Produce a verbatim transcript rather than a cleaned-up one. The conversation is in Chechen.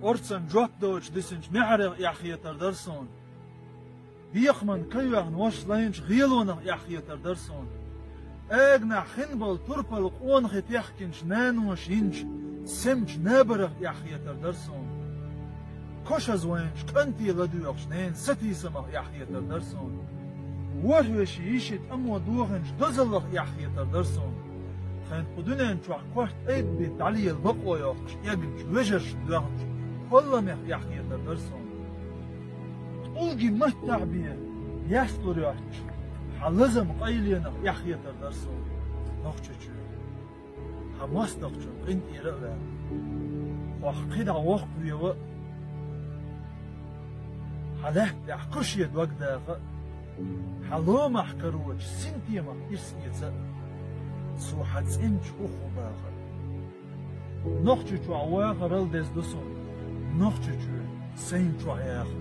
Орцан жоп доцуш дисинчу маьхьарех эхь хетар дара суна. Бекхаман кайоьхна ваша лайначу гӀелонах эхь хетар дара суна. Аганахь хин болу турпала къонахий техкинчу наноша йинчу семачу набарах эхь хетар дара суна. Кошаза вайначу кӀанте ладоьгӀучу ненан сатийсамах эхь хетар дара суна. ВорхӀ вешин йишин тӀамо дохийначу дозаллах эхь хетар дара суна. Тхайна кху дуьнен чохь корта айббина дӀалела бакъо йоккхуш эгначу вежаршна доьхначу кхолламех эхь хетар дара суна. ТӀулгин маттахь бен ясталур йоцчу хьан лазам къайленах эхь хетар дара суна. Нохчочоь, хьан мостагӀчун къинтӀера а ваьлла, хьох кхидӀа воккхаве а, хьан лаьтта тӀехь кхуьше дог даха а, хьан ломахь карочу синтемах ирс эца а, цо хьан цӀеначу хӀух баха а. Нохчочохь вахарал деза ду суна, Нохчочоь, сайна чохь яха.